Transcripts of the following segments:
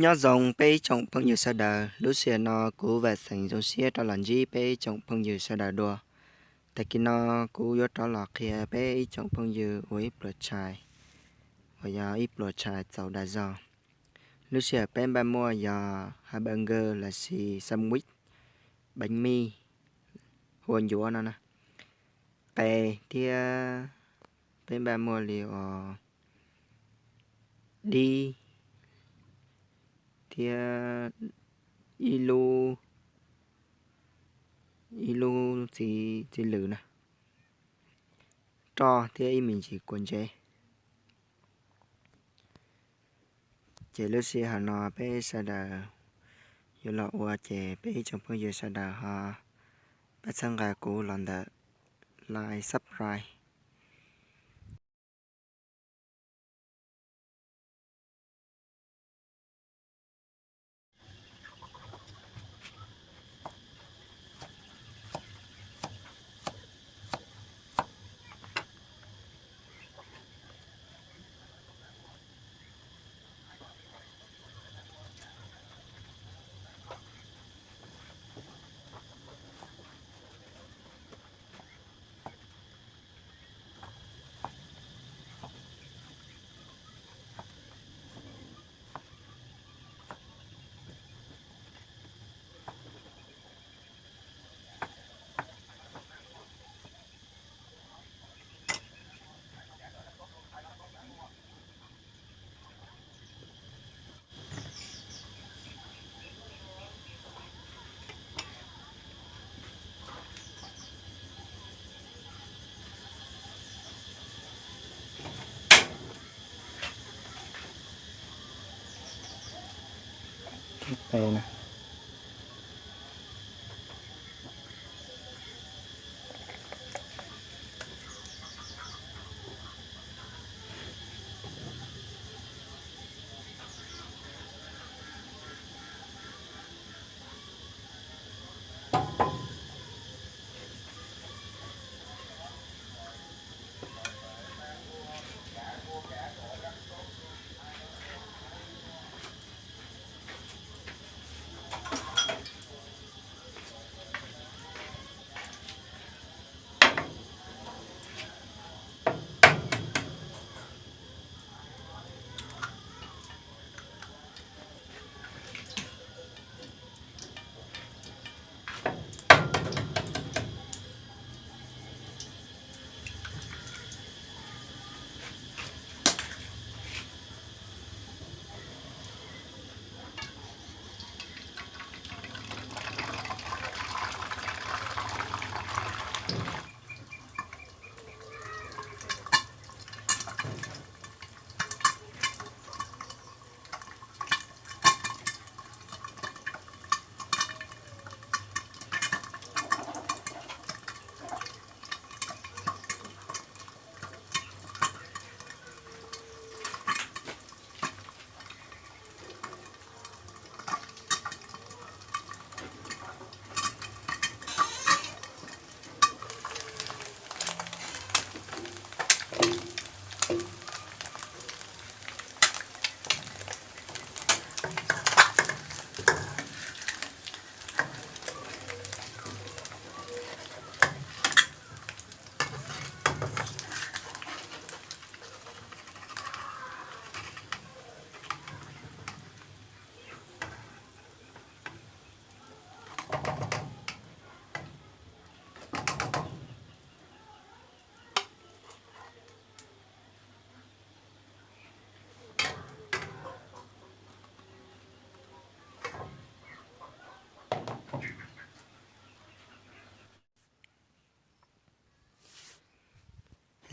Nyob zoo peb ib tsoom phooj ywg sawv daws, lub sij hawm no kuv Vam Xeem zoo siab rov los ntsib peb ib tsoom phooj ywg sawv daws dua. Tag kis no kuv yuav rov los qhia peb ib tsoom phooj ywg ua ib pluas tshais, uas yog ib pluas tshais txaus dag zog. Lub sij hawm peb npaj muaj yog hamburger lossis sandwich, bánh mì, hua ncuav no na, qe thiab peb npaj muaj li os dib thiab ib lub, ib lub txiv lws na, roj thiab ib me ntsis kua ntsev. Ces lub sij hawm no peb sawv daws yuav los ua ces peb ib tsoom phooj ywg sawv daws ho pab txhawb nqa kuv los ntawm like, subscribe.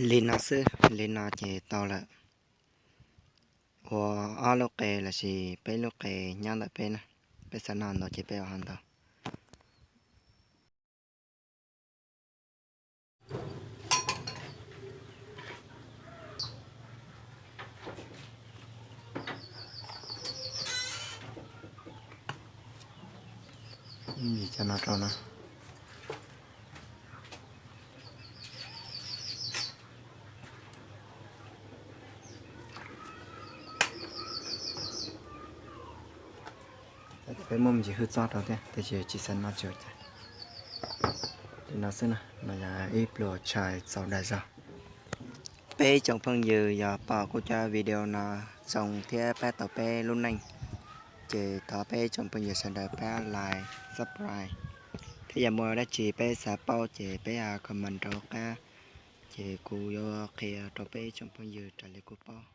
Li no xwb, li no ces tau lawm. Ua ob lub qe lossis peb lub qe nyob ntawm peb na, peb xav noj ntau ces peb ua ho ntau. Cov no rau no. Peb muaj me ntsis hwj txob rau thiab, tab sis tsis xav noj tsis ua cas. Li no xwb na, no yog ib pluag tshais txaus dag zog. Peb tsoom phooj ywg yog pom kuv cov video no zoo thiab pab tau peb lub neej, ces thov peb tsoom phooj ywg sawv daws pab like, subscribe, thiab yog muaj dab tsi peb xav paub ces peb comment rau qab, ces kuv yuav qhia rau peb tsoom phooj ywg raws li kuv paub.